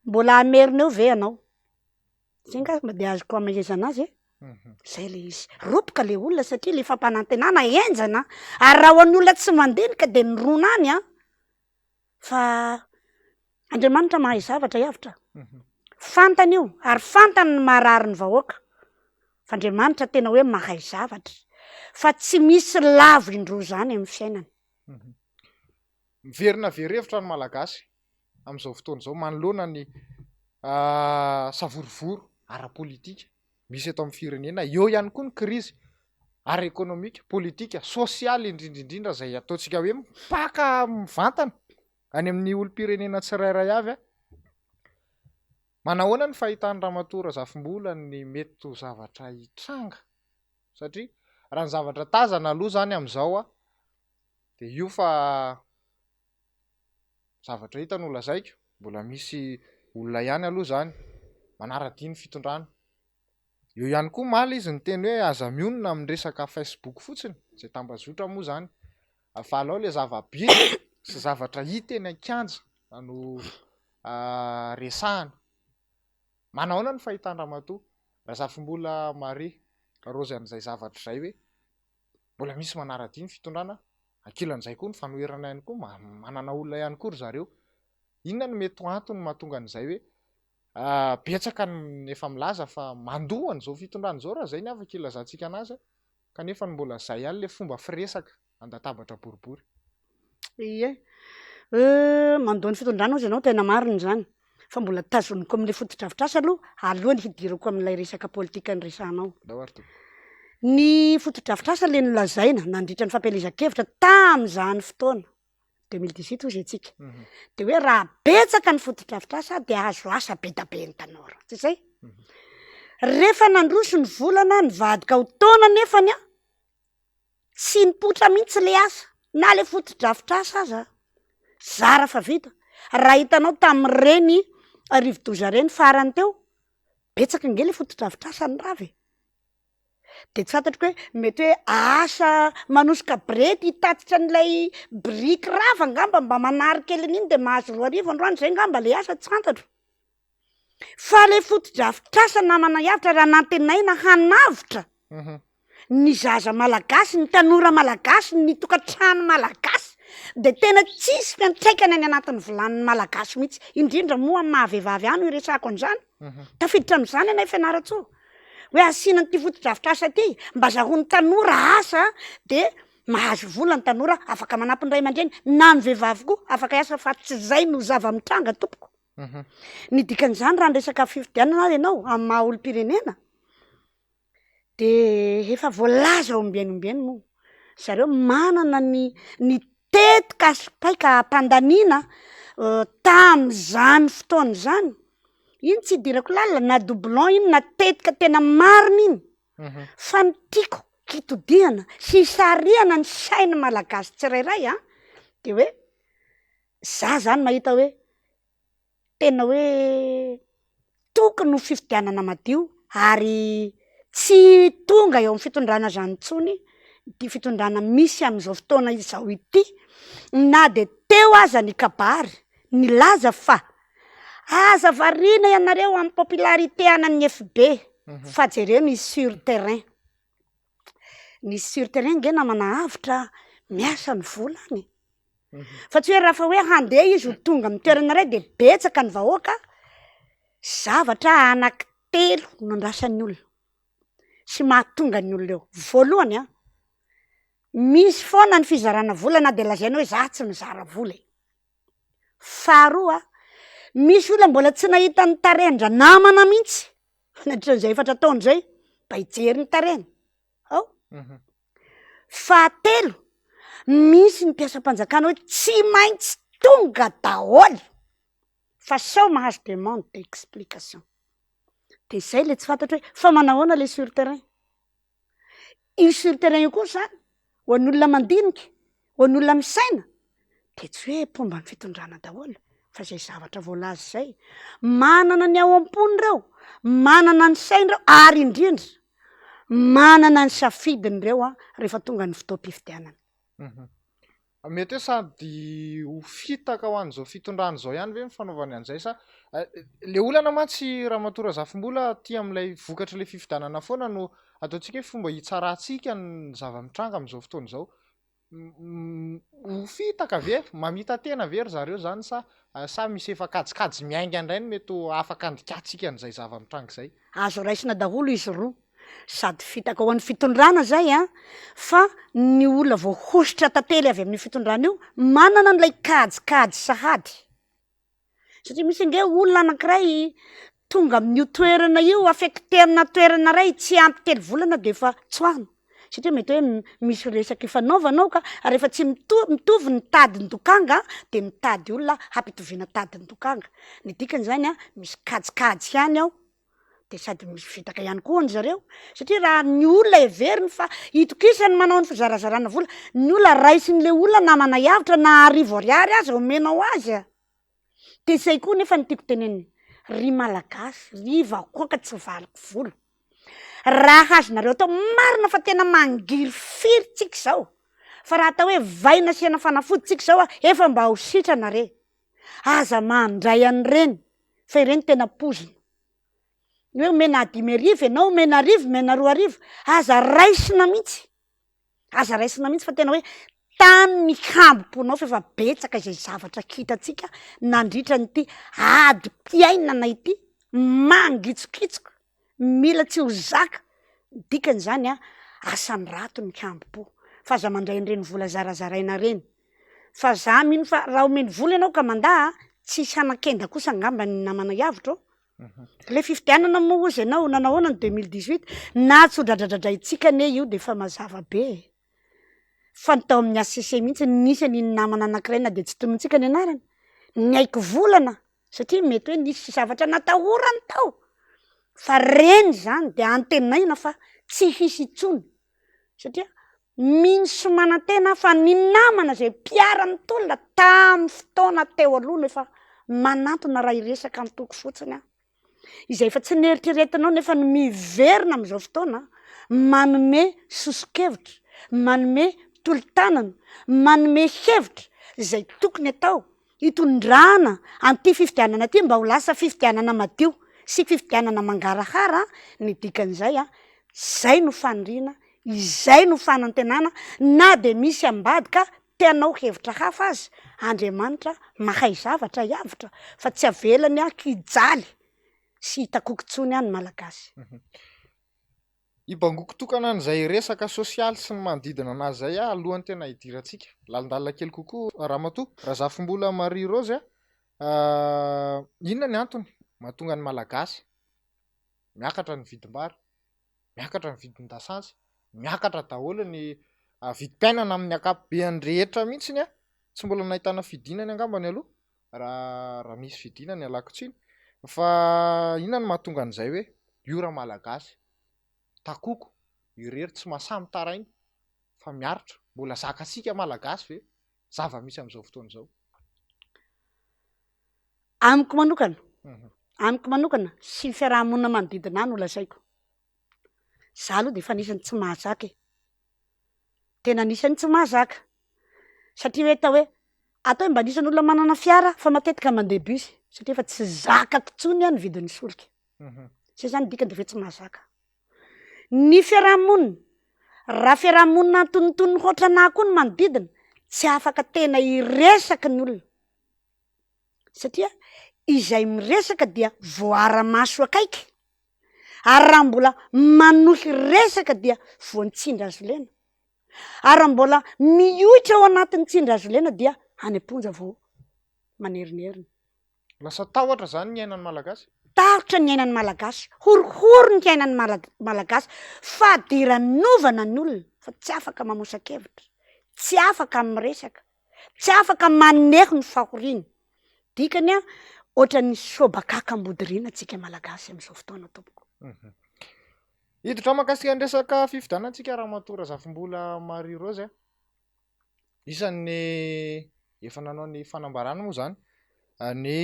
mbola hamerina eo ve ianao? Zay nga mba de azoko amehezana azy e, zay le izy, roboka le olona satria le fampanantenana henjana ary raha ho an'ny olona tsy mandinika de mirona any an. Fa Andriamanitra mahay zavatra iavotra. Fantany io ary fantany ny maharary ny vahoaka. Fa Andriamanitra tena hoe mahay zavatra. Fa tsy misy lavo indroa izany amin'ny fiainana. Miverina very hevitra ny Malagasy amin'izao fotoana izao manoloana ny savorovoro ara-politika misy eto amin'ny firenena. Eo ihany koa ny krizy ara-ekonomika, politika, sosialy indrindra indrindra izay ataontsika hoe mipaka mivantana any amin'ny olom-pirenena tsirairay avy. Manahoana ny fahitan'i Ramatoa Razafimbola ny mety ho zavatra hitranga? Satria raha ny zavatra tazana aloha izany amin'izao dia io fa zavatra hita no lazaiko, mbola misy olona ihany aloha izany manara-dia ny fitondrana. Eo ihany koa omaly izy niteny hoe aza mionona amin'ny resaka Facebook fotsiny, izay tambazotra moa izany, fa alao ilay zava-bita sy zavatra hita eny an-kianja no resahana. Manahoana ny fahitan-dRamatoa Razafimbola Marie Rose an'izay zavatra izay hoe mbola misy manara-dia ny fitondrana, ankilan'izay koa ny fanoherana ihany koa, manana olona ihany koa ry zareo. Inona no mety ho antony mahatonga an'izay hoe betsaka ny efa milaza fa mandoa an'izao fitondrana izao raha izay ny afaka ilazantsika anazy kanefa mbola izay ihany ilay fomba firesaka an-databatra boribory. Ie, mandoa ny fitondrana hozy ianao, tena marina izany, fa mbola tazoniko amin'ilay fotodrafitrasa aloha alohan'ny hidirako amin'ilay resaka politika niresahanao. Ndao ary tompoko. Ny fotodrafitrasa ilay nolazaina nandritra ny fampielezan-kevitra tamin'izany fotoana, 2018 hozy antsika, de hoe raha betsaka ny fotodrafitrasa de azo asa be da be ny tanora, tsy zay? Rehefa nandroso ny volana nivadika ho taona nefany an, tsy nipoitra mihitsy le asa na le fotodrafitrasa aza, zara fa vita, raha hitanao tamin'ireny rivodoza ireny farany teo, betsaka ange le fotodrafitrasa nirava e. De tsy fantatro hoe mety hoe asa manosoka borety hitatitra an'ilay biriky rava angamba mba manary kely an'iny de mahazo 2000 androany zay angamba le asa tsy fantatro. Fa le fotodrafitrasa namana Iavotra raha nantenaina hanavotra ny zaza malagasy, ny tanora malagasy, ny tokantrano malagasy de tena tsisy fiantraikany any anatin'ny vilanin'ny malagasy mihitsy, indrindra moa amin'ny maha vehivavy ahy no iresahako an'izany. Tafiditra amin'izany ianay Fianarantsoa hoe asiana an'ity fotodrafitrasa ity mba azahoan'ny tanora asa de mahazo vola ny tanora afaka manampy ny ray aman-dreny na ny vehivavy koa afaka hiasa fa tsy zay no zava-mitranga tompoko. Ny dikan'izany raha niresaka fifidianana ary ianao amin'ny maha olom-pirenena de efa voalaza ombieny ombieny moa zareo manana ny ny tetika sy paika hampandaniana tamin'izany fotoana izany, iny tsy idirako lalina na doublon iny na tetika tena marina iny fa ny tiako. Tiako hitodihana sy hisarihana ny sain'ny Malagasy tsirairay an, de hoe za zany mahita hoe tena hoe tokony ho fifidianana madio ary tsy tonga eo amin'ny fitondrana zany intsony ity fitondrana misy amin'izao fotoana izao ity na de teo aza ny kabary nilaza fa aza variana ianareo amin'ny popularité anan'ny FB fa jereo ny sur terrain, ny sur terrain nge namana avotra miasa ny vola any e. Fa tsy hoe raha fa hoe handeha izy ho tonga amin'ny toerana iray de betsaka ny vahoaka, zavatra anankitelo no andrasan'ny olona sy mahatonga ny olona eo. Voalohany an, misy foana ny fizarana vola na de lazaina hoe za tsy mizara vola e. Faharoa, misy olona mbola tsy nahita ny tarehin-dranamana mihitsy nandritran'izay efatra taona izay, mba hijery ny tarehiny. Ao. Fahatelo, misy ny mpiasam-panjakana hoe tsy maintsy tonga daholo fa sao mahazo demande d'explication. De zay le tsy fantatro hoe fa manahoana le sur terrain? Io sur terrain io koa zany ho an'ny olona mandinika, ho an'ny olona misaina de tsy hoe mpomba ny fitondrana daholo fa zay zavatra voalaza izay. Manana ny ao am-pony reo, manana ny sainy reo ary indrindra manana ny safidiny ireo an, rehefa tonga ny fotoam-pifidianana. Mety hoe sady ho fitaka ho an'izao fitondrana izao ihany ve ny fanaovany an'izay sa le olana mantsy Ramatoa Razafimbola aty amin'ilay vokatr'ilay fifidianana foana no ataontsika hoe fomba hitsarantsika ny zava-mitranga amin'izao fotoana izao. Ho fitaka ve? Mamita-tena ve ry zareo izany sa sa misy efa kajikajy miainga indray no mety ho afaka andikantsika an'izay zava-mitranga izay? Azo raisina daholo izy roa, sady fitaka ho an'ny fitondrana izay an, fa ny olona voahosotra tantely avy amin'io fitondrana io manana an'ilay kajikajy sahady. Satria misy ange olona anankiray tonga amin'io toerana io, affecté amina toerana iray tsy ampy telo volana de efa tsoahina, satria mety hoe misy resaka ifanaovana ao ka, rehefa tsy mito- mitovy ny tadin-dokanga de mitady olona hampitoviana tadin-dokanga, ny dikan'izany an misy kajikajy ihany ao. de sady misy fitaka ihany koa an zareo satria raha ny olona heveriny fa itokisany manao ny fizarazarana vola, ny olona raisin'le olona namana iavitra na arivo ariary aza omenao azy a, de zay koa nefa no tiako tenenina, ry malagasy, ry vahoaka tsy vaky volo, raha azonareo atao marina fa tena mangirifiry tsika zao, fa raha atao hoe vay nasiana fanafody tsika zao a, efa mba ho sitrana re, aza mandray an'ireny fa ireny tena poizina. Ny hoe omena 5000 ianao, omena arivo, omena 2000, aza raisina mihitsy, aza raisina mihitsy fa tena hoe tany ny hambom-ponao fa efa betsaka izay zavatra hitantsika nandritra an'ity adim-piainana ity, mangitsokitsoka, mila tsy ho zaka, ny dikan'izany an, asandrato ny hambom-po fa aza mandray an'ireny vola zarazaraina ireny. Fa za mino fa raha omeny vola ianao ka mandà a, tsisy hanan-kenda kosa angamba ny namana Iavotro ô. Le fifidianana moa hozy ianao nanao ahoana ny 2018, na tsy ho dradradradraintsika anie io de efa mazava be e. Fa ny tao amin'ny HCC mihitsy nisy an'iny namana anankiray na de tsy tonontsika ny anarany, niaiky volana satria mety hoe nisy zavatra natahorany tao, fa reny zany de antenaina fa tsy hisy intsony satria mino sy manantena aho fa ny namana izay mpiara-mitolona tamin'ny fotoana teo aloha no efa manantona raha hiresaka antoko fotsiny aho, izay efa tsy neritreretinao nefa no miverina amin'izao fotoana manome soso-kevitra, manome tolo-tanana, manome hevitra izay tokony atao hitondrana an'ity fifidianana ity mba ho lasa fifidianana madio sy fifidianana mangarahara, ny dikan'izay an, zay no faniriana, izay no fanantenana na de misy ambadika te hanao hevitra hafa aza, Andriamanitra mahay zavatra hiavotra fa tsy avelany hijaly sy hitakoako intsony ny Malagasy. Hibangoiko tokana an'izay resaka sosialy sy ny manodidina anazy izay aho alohan'ny tena hidirantsika lalindalina kely kokoa Ramatoa Razafimbola Marie Rose a! Inona ny antony mahatonga ny Malagasy miakatra ny vidim-bary, miakatra ny vidin-dasantsy, miakatra daholo ny vidim-piainana amin'ny ankapobeany rehetra mihitsy a! Tsy mbola nahitana fidinany angambany aloha raha raha misy fidinana ialako tsiny fa inona no mahatonga an'izay hoe io Ramalagasy takoko. irery tsy mahasahy mitaraina fa miaritra. Mbola zakantsika Malagasy ve zava-misy amin'izao fotoana izao? Amiko manokana, amiko manokana sy ny fiaraha-monina manodidina ahy no lazaiko. Za aloha de efa anisan'ny tsy mahazaka e. Tena anisan'ny tsy mahazaka. Satria hoe atao hoe, atao hoe mba anisan'ny olona manana fiara fa matetika mandeha bus satria efa tsy zakako intsony aho ny vidin'ny solika. Zay zany ny dikany de efa hoe tsy mahazaka. Ny fiaraha-monina, raha fiaraha-monina antonontonony hoatran'ahy koa ny manodidina, tsy afaka tena hiresaka ny olona. Satria izay miresaka dia voaara-maso akaiky, ary raha mbola manohy resaka dia voan'ny tsindry hazo lena, ary raha mbola mioitra ao anatin'ny tsindry hazo lena dia any am-ponja vao manerinerina. Lasa tahotra zany ny iainan'ny Malagasy? Tahotra ny iainan'ny Malagasy, horohoro ny fiainan'ny Malagasy, fadiranovana ny olona fa tsy afaka mamosa-kevitra, tsy afaka miresaka, tsy afaka maneho ny fahoriany. Dikany an, ohatran'ny sobakaka ambodiriana tsika Malagasy amin'izao fotoana tompoko. Hiditra mahakasika ny resaka fifidianana tsika Ramatoa Razafimbola Marie Rose a. Isan'ny efa nanao ny fanambarana moa izany ny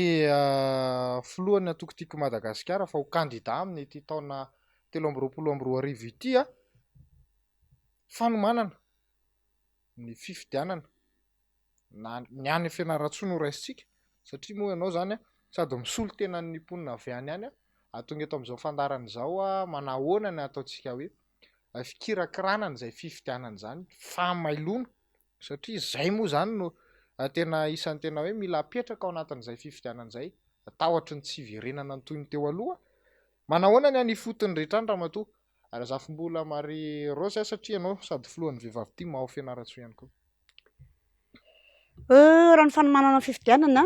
filohan'ny antoko Tiako Madagasikara fa ho kandida amin'ity taona 2023 ity a. Fanomanana ny fifidianana na ny any Fianarantsoa no raisintsika satria moa ianao izany sady misolo tena ny mponina avy any ihany ahatonga eto amin'izao fandaharana izao manahoana ny ataontsika hoe fikirakirana an'izay fifidianana izany, fahamailona satria izay moa izany no tena isan'ny tena hoe mila apetraka ao anatin'izay fifidianana izay, tahotry ny tsy hiverenana ny toy ny teo aloha. Manahoana ny any ifotony rehetra any ramatoa Razafimbola Marie Rose satria ianao sady filohan'ny vehivavy tim ao Fianarantsoa ihany koa. Raha ny fanomanana ny fifidianana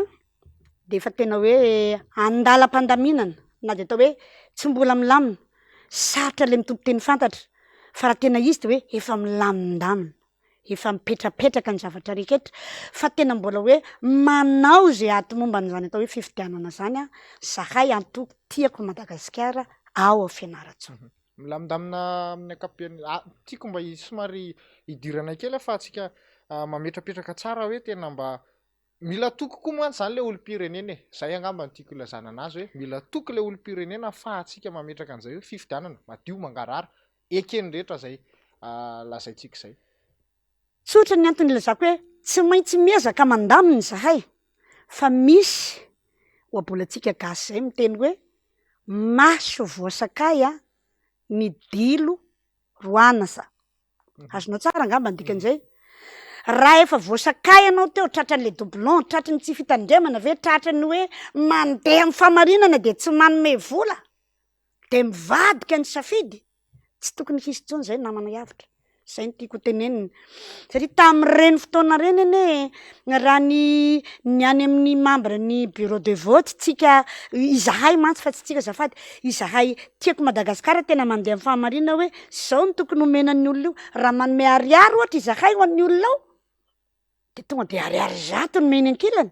dia efa tena hoe andalam-pandaminana na dia atao hoe tsy mbola milamina, sarotra le mitompo teny fantatra fa raha tena izy dia hoe efa milamindamina, efa mipetrapetraka ny zavatra rehetra fa tena mbola hoe manao izay hahatomomba an'izany atao hoe fifidianana izany an, zahay antoko Tiako Madagasikara ao Fianarantsoa. Milamindamina amin'ny ankapobeny, tiako mba somary hidirana kely ahafahantsika mametrapetraka tsara hoe tena mba mila toky koa mantsy izany ilay olom-pirenena e, izay angamba no tiako ilazana anazy hoe mila toky ilay olom-pirenena ahafahantsika mametraka an'izay hoe fifidianana madio mangarahara eken'ny rehetra izay lazaintsika izay. Tsotra ny antony ilazako hoe tsy maintsy miezaka mandamina izahay fa misy ohabolantsika gasy izay miteny hoe maso voasakay a ny dilo roana sa. Azonao tsara angamba ny dikan'izay? Raha efa voasakay ianao teo tratran'le doublon, tratry ny tsy fitandremana ve, tratry ny hoe mandeha amin'ny famarinana dia tsy manome vola de mivadika ny safidy, tsy tokony hisy intsony zay namana hiavotra, zay no tiako ho tenenina, satria tamin'ireny fotoana ireny anie raha ny ny any amin'ny membre ny bureau de vote tsika, izahay mantsy fa tsy tsika azafady, izahay Tiako Madagasikara tena mandeha amin'ny fahamarinana hoe zao no tokony homena ny olona io, raha manome ariary ohatra izahay ho an'ny olona ao, de tonga de ariary 100 no omeny ankilany,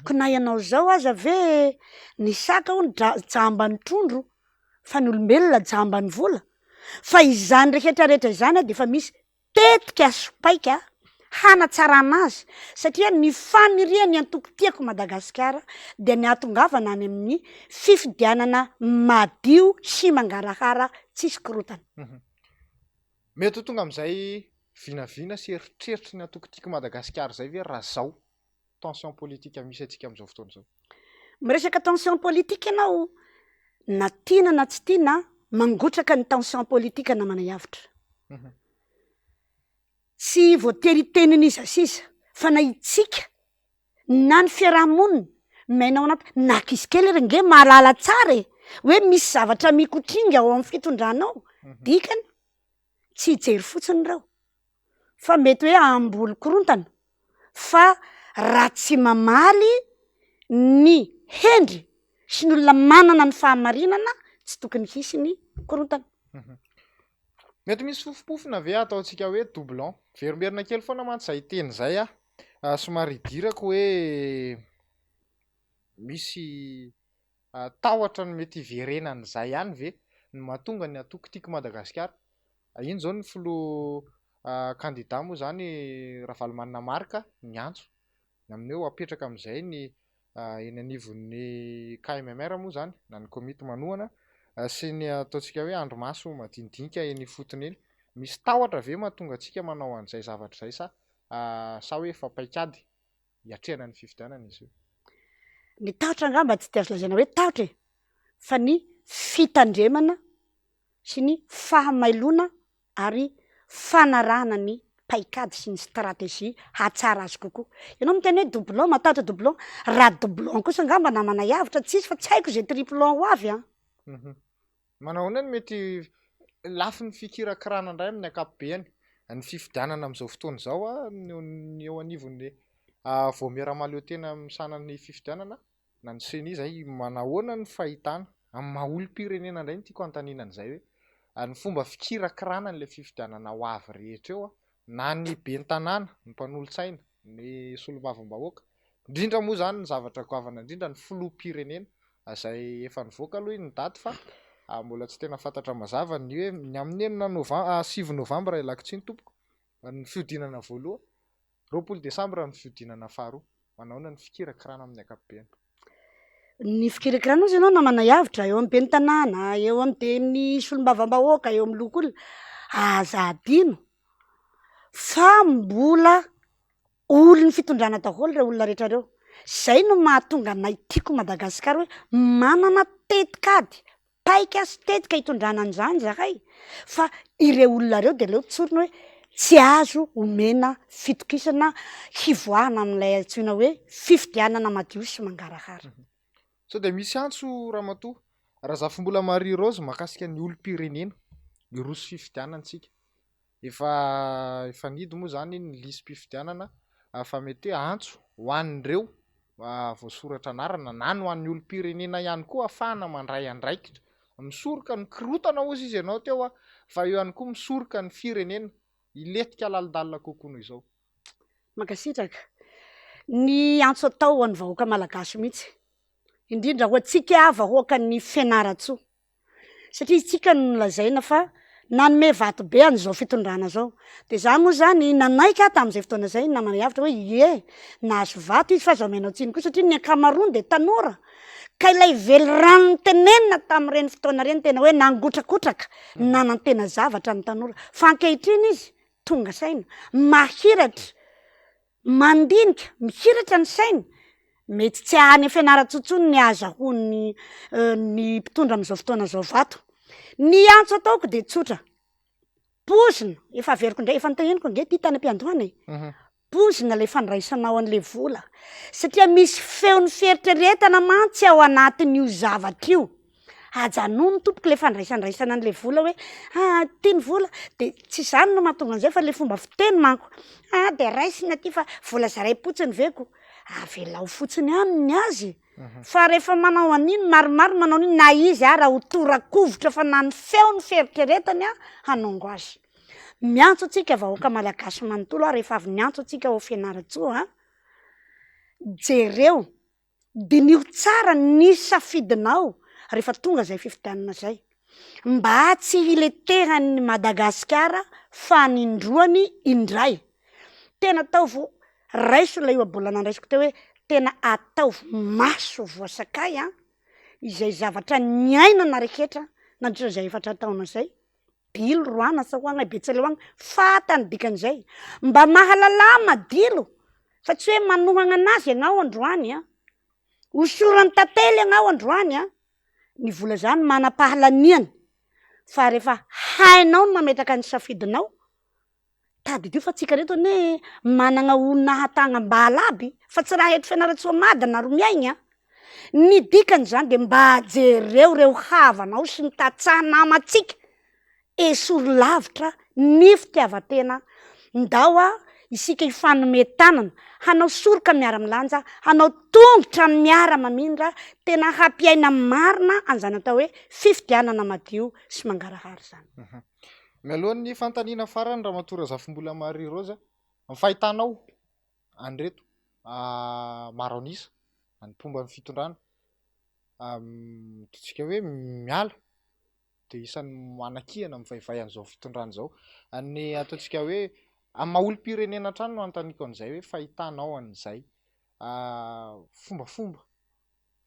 ko na ianao zao aza ve ny saka hono dra- jamban'ny trondro fa ny olombelona jamban'ny vola, fa izany rehetra rehetra izany de efa misy tetika sy paika hanatsarana azy satria ny fanirian'ny antoko Tiako Madagasikara dia ny hahatongavana any amin'ny fifidianana madio sy mangarahara tsisy korontana. Mety ho tonga amin'izay vinavina sy eritreritry ny antoko Tiako Madagasikara izay ve raha izao tension politique misy antsika amin'izao fotoana izao? Miresaka tension politique ianao, na tiana na tsy tiana, mangotraka ny tension politique namana Iavotra. Tsy voatery hiteny n'iza sy iza fa na itsika na ny fiaraha-monina miaina ao anaty, na ankizy kely ary ange mahalala tsara e, hoe misy zavatra mikotringa ao amin'ny fitondrana ao, dikany tsy hijery fotsiny ireo fa mety hoe hamboly korontana fa raha tsy mamaly ny hendry sy ny olona manana ny fahamarinana tsy tokony hisy ny korontana. Mety misy fofompofona ve ataontsika hoe doublon? Miverimberina kely foana mantsy izay teny izay ah. Somary idirako hoe misy tahotra ny mety hiverenan'izay ihany ve no mahatonga ny antoko Tiako Madagasikara? Iny izao ny filoha kandida moa izany Ravalomanana Marc niantso ny amin'ny hoe ho apetraka amin'izay ny eny anivon'ny KMMR moa izany na ny komity manohana sy ny ataontsika hoe andrimaso madinidinika eny ifotony eny. Misy tahotra ve mahatonga antsika manao an'izay zavatra izay sa sa hoe efa paikady hiatrehana ny fifidianana izy io? Ny tahotra angamba tsy dia azo lazaina hoe tahotra e, fa ny fitandremana sy ny fahamailoana ary fanarahana ny paikady sy ny stratégie hahatsara azy kokoa. Ianao miteny hoe doublon, matahotra doublon, raha doublon kosa angamba namana Iavitra tsisy fa tsy haiko izay triplon ho avy an! Manao ahoana ny mety lafiny fikirakirana indray amin'ny ankapobeny ny fifidianana amin'izao fotoana izao ny eo anivon'ny vaomiera mahaleo tena misahana ny fifidianana na ny ceni izay manahoana ny fahitana amin'ny maha olom-pirenena indray no tiako hanontaniana an'izay hoe ny fomba fikirakirana an'ilay fifidianana ho avy rehetra eo na ny ben'ny tanàna, ny mpanolotsaina, ny solombavambahoaka, indrindra moa izany ny zavatra goavana indrindra ny filoham-pirenena izay efa nivoaka aloha iny ny daty fa mbola tsy tena fantatra mazava ny hoe ny amin'ny enina novambra, 9 novambra ialako tsiny tompoko, ny fihodinana voalohany, 20 desambra ny fihodinana faharoa. Manahoana ny fikirakirana amin'ny ankapobeny? Ny fikirakirana ozy ianao namana Iavitra, eo amin'ny ben'ny tanàna, eo amin'ny ben'ny solombavambahoaka, eo amin'ny loholona, aza adino fa mbola olon'ny fitondrana daholo ireo olona rehetra ireo. Izay no mahatonga anay Tiako Madagasikara hoe manana tetikady, paika sy tetika hitondrana an'izany izahay fa ireo olona ireo dia aleo tsorina hoe tsy azo omena fitokisana hivoahana amin'ilay antsoina hoe fifidianana madio sy mangarahara. Sao dia misy antso ramatoa Razafimbola Marie Rose mahakasika ny olom-pirenena hiroso fifidianana isika. Efa efa nidy moa izany iny ny lisi-pifidianana fa mety hoe antso ho an'ireo voasoratra anarana na ny ho an'ny olom-pirenena ihany koa ahafahana mandray andraikitra. Misoroka ny korontana hozy izy ianao teo fa eo ihany koa misoroka ny firenena hilentika lalindalina kokoa noho izao. Mankasitraka. Ny antso atao ho an'ny vahoaka malagasy mihitsy, indrindra ho antsika vahoakan'ny Fianarantsoa. Satria isika no nolazaina fa nanome vato be an'izao fitondrana izao. Dia za moa zany nanaiky aho tamin'izay fotoana izay namana Iavitra hoe ie, nahazo vato izy fa aza omenao tsiny koa satria ny ankamaroany dia tanora. Ka ilay velirano notenenina tamin'ireny fotoana ireny tena hoe nangotrakotraka, nanantena zavatra ny tanora. Fa ankehitriny izy tonga saina, mahiratra. Mandinika, mihiratra ny sainy, mety tsy any Fianarantsoa intsony ny ahazahoan'ny ny mpitondra amin'izao fotoana izao vato. Ny antso ataoko dia tsotra, pozina, efa averiko indray, efa noteneniko ange ity tany am-piandohana e, pozina ilay fandraisanao an'ilay vola satria misy feon'ny fieritreretana mantsy ao anatin'io zavatra io. Ajanony tompoko le fandraisandraisana an'le vola hoe ah ty ny vola de tsy izany no mahatonga an'izay fa le fomba fiteny manko, ah de raisina ty fa vola zaraim-potsiny ve ko, avelao fotsiny any ny azy fa rehefa manao an'iny maromaro manao an'iny na izy ara ho tora-kovitra fa na ny feon'ny fieritreretany an hanongo azy. Miantso antsika vahoaka malagasy manontolo aho rehefa avy niantso antsika ao Fianarantsoa an, jereo Diniho tsara ny safidinao rehefa tonga izay fifidianana izay, mba tsy hiletehan'i Madagasikara fanindroany indray. Tena ataovy, raiso ilay ohabolana ndraisiko teo hoe tena ataovy maso voasakay an, izay zavatra niainana rehetra nandritra izay efatra taona izay, dilo roana sa hoagna betsileo agny, fata ny dikan'izay, mba mahalalà madilo fa tsy hoe manohagna anazy ianao androany an, hosorany tantely ianao androany an, ny vola zany manam-pahalaniany fa rehefa hainao ny mametraka ny safidinao, tadidio fa tsika reto anie managna olona ahatagna-bala aby fa tsy raha eto Fianarantsoa Mada nareo miaigna an, ny dikan'izany de mba jereo reo havanao sy ny tantsaha namantsika, esory lavitra ny fitiavan-tena, ndao a isika hifanome tanana, hanao soroka miara-milanja, hanao tongotra miara-mamindra, tena hampiaina marina an'izany atao hoe fifidianana madio sy mangarahara izany. Mialohan'ny fanontaniana farany Ramatoa Razafimbola Marie Rose, ny fahitanao an'ireto maro an'isa ny mpomba ny fitondrana, ataontsika hoe miala. dia isan'ny manakihana mivaivay an'izao fitondrana izao. Ny ataontsika hoe amin'ny maha olom-pirenena hatrany no anontaniako an'izay hoe fahitanao an'izay fombafomba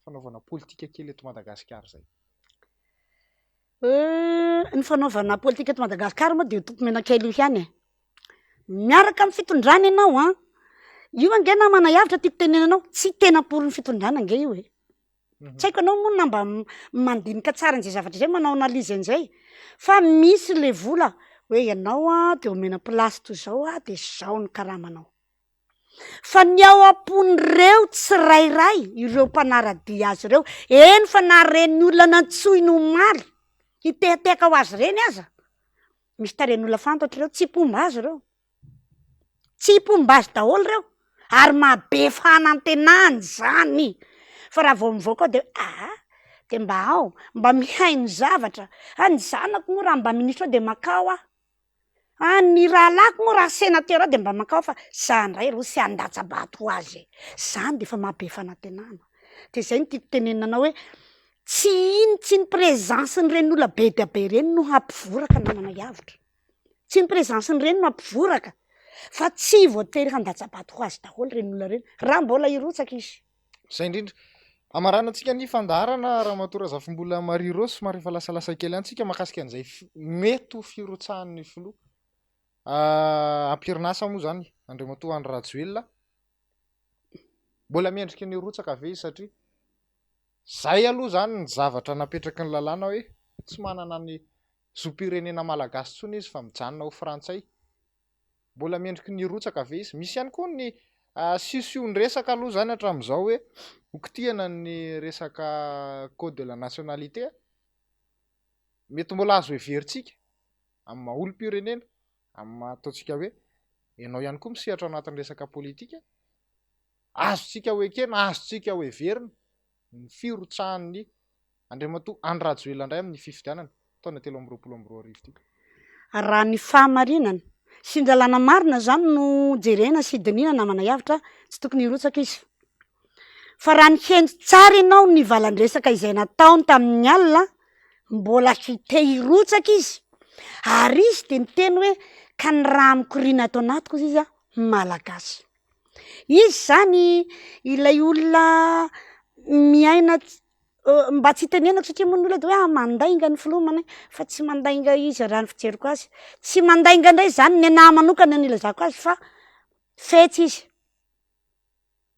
fanaovana politika kely eto Madagasikara izay. Ny fanaovana politika eto Madagasikara moa dia io tompo-menakely io ihany e. Miaraka amin'ny fitondrana ianao an, io ange namana iavitra tiako tenenana anao, tsy tena pour ny fitondrana ange io e. Tsy haiko ianao moa na mba mandinika tsara an'izay zavatra izay, manao analyse an'izay, fa misy le vola hoe ianao an de omena place toy izao an de zao ny karamanao. Fa ny ao am-pon'ireo tsirairay, ireo mpanara-dia azy ireo, eny fa na ireny olona nantsoiny omaly hitehatehaka ho azy ireny aza, misy tarehin'olona fantatra ireo, tsy mpomba azy ireo. Tsy mpomba azy daholo ireo ary mahabe fanantenana izany fa raha vao mivoaka ao de aa de mba ao, mba mihaino zavatra, ah ny zanako moa raha mba ministra ao de makao aho, ah ny rahalahiko moa raha senatera ao de mba makao fa za ndray ro tsy handatsa-bato ho azy e, zany de efa mahabe fanantenana, de zay no tiako tenenina anao hoe tsy ino tsy ny présence-n'ireny olona be dia be ireny no hampivoraka namana iavitra. Tsy ny présence-n'ireny no hampivoraka fa tsy voatery handatsa-bato ho azy daholo ireny olona ireny raha mbola hirotsaka izy. Izay indrindra. Hamaranantsika ny fandaharana Ramatoa Razafimbola Marie Rose, somary efa lasalasa kely ihany tsika mahakasika an'izay mety ho firotsahan'ny filoha am-perinasa moa izany Andriamatoa Andry Rajoelina. Mbola mendrika ny hirotsaka ve izy satria Zay aloha zany ny zavatra napetraky ny lalàna hoe tsy manana ny zom-pirenena malagasy intsony izy fa mijanona ho frantsay. Mbola mendriky ny hirotsaka ve izy? Misy ihany koa ny siosion-dresaka aloha zany hatramin'izao hoe ho kitihana ny resaka code de la nationalité. Mety mbola azo heverintsika amin'ny maha olom-pirenena, amin'ny maha ataontsika hoe ianao ihany koa misehatra ao anatin'ny resaka politika, Azontsika ho ekena, azontsika ho heverina ny firotsahan'ny Andriamatoa Andry Rajoelina indray amin'ny fifidianana taona 2023 ity. Raha ny fahamarinana sy ny lalàna marina izany no jerena sy dinihina namana Iavitra, tsy tokony hirotsaka izy. Fa raha niheno tsara ianao ny valan-dresaka izay nataony tamin'ny alina, mbola te hirotsaka izy. Ary izy dia niteny hoe ka ny rà mikoriana ato anatiko hozy izy Malagasy. Izy zany ilay olona miaina mba tsy hitenenako satria moa ny olona de hoe ah mandainga ny filoha manai- fa tsy mandainga izy raha ny fijeriko azy, tsy mandainga ndray zany ny anahy manokana no ilazako azy fa fetsy izy,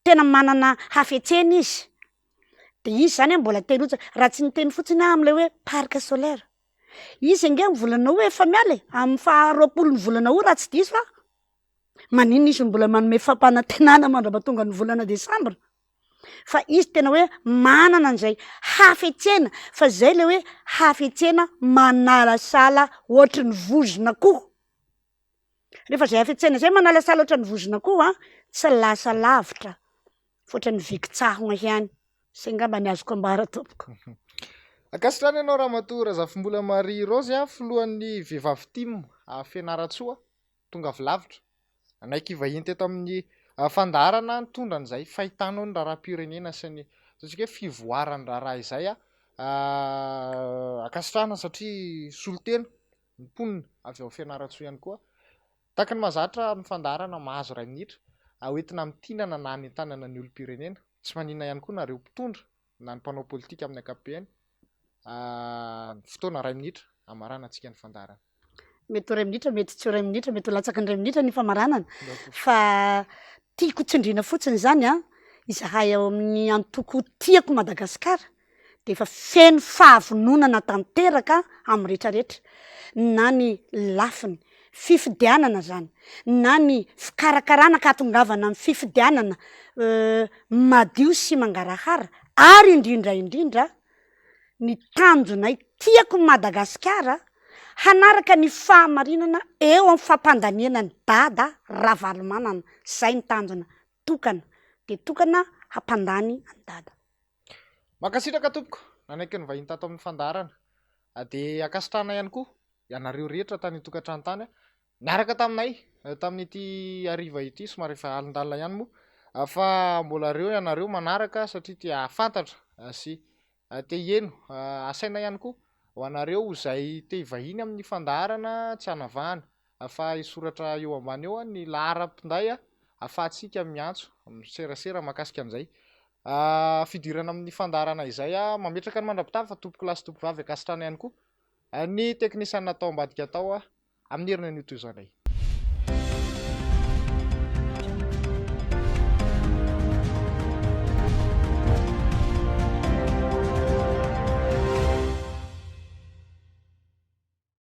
tena manana hafetsena izy, de izy zany a mbola te hirotsaka, raha tsy niteny fotsiny aho am'le hoe parc solaire, izy ange amy volana août efa miala e, amy faha 20 ny volana août raha tsy diso aho. Maninona izy no mbola manome fampanantenana mandrapatonga ny volana desambra? Fa izy tena hoe manana an'izay hafetsena, fa zay le hoe hafetsena manalasala ohatry ny vozon'akoho. Rehefa zay hafetsena zay manalasala ohatry ny vozon'akoho an, tsy lasa lavitra fa ohatran'ny viki-tsahona ihany. Zay ngamba ny azoko ambara tompoko. Ankasitrahana ianao Ramatoa Razafimbola Marie Rose, filohan'ny Vehivavy Tim Fianarantsoa. tonga avy lavitra. Nanaiky hivahiny teto amin'ny fandaharana nitondra an'izay fahitanao ny raharaham-pirenena sy ny ataontsika hoe fivoaran'ny raharaha izay ankasitrahana satria solontena ny mponina avy ao Fianarantsoa ihany koa. Tahaka ny mahazatra amin'ny fandaharana mahazo iray minitra hoentina hamintinana na hanentanana ny olom-pirenena. Tsy maninona ihany koa nareo mpitondra na ny mpanao politika amin'ny ankapobeny. Fotoana iray minitra hamaranantsika ny fandaharana. Mety ho iray minitra, mety tsy ho iray minitra, mety ho latsaky ny iray minitra ny famaranana fa tiako tsindriana fotsiny izany an, izahay ao amin'ny antoko Tiako Madagasikara dia efa feno fahavononana tanteraka amin'ny rehetra rehetra na ny lafiny fifidianana izany na ny fikarakarana ka hahatongavana amin'ny fifidianana madio sy mangarahara ary indrindra indrindra ny tanjonay Tiako Madagasikara hanaraka ny fahamarinana eo amin'ny fampandaniana an'i Dada Ravalomanana, zay ny tanjona, tokana dia tokana hampandany an'i Dada. Mankasitraka tompoko nanaiky ny vahiny tato amin'ny fandaharana. Dia ankasitrahana ihany koa ianareo rehetra tany an-tokantrano tany niaraka taminay tamin'ity hariva ity, somary efa alindalina ihany moa fa mbola reo ianareo manaraka satria te hahafantatra sy te hiheno. Asaina ihany koa Ho anareo izay te hivahiny amin'ny fandaharana tsy hanavahana fa hisoratra eo ambany eo ny laharam-pinday ahafahantsika miantso, miserasera mahakasika an'izay fidirana amin'ny fandaharana izay. Mametraka ny mandra-pitafy fa tompokolahy sy tompokovavy, ankasitrahana ihany koa ny teknisianina tao ambadika tao amin'ny herinan'io toy izao indray.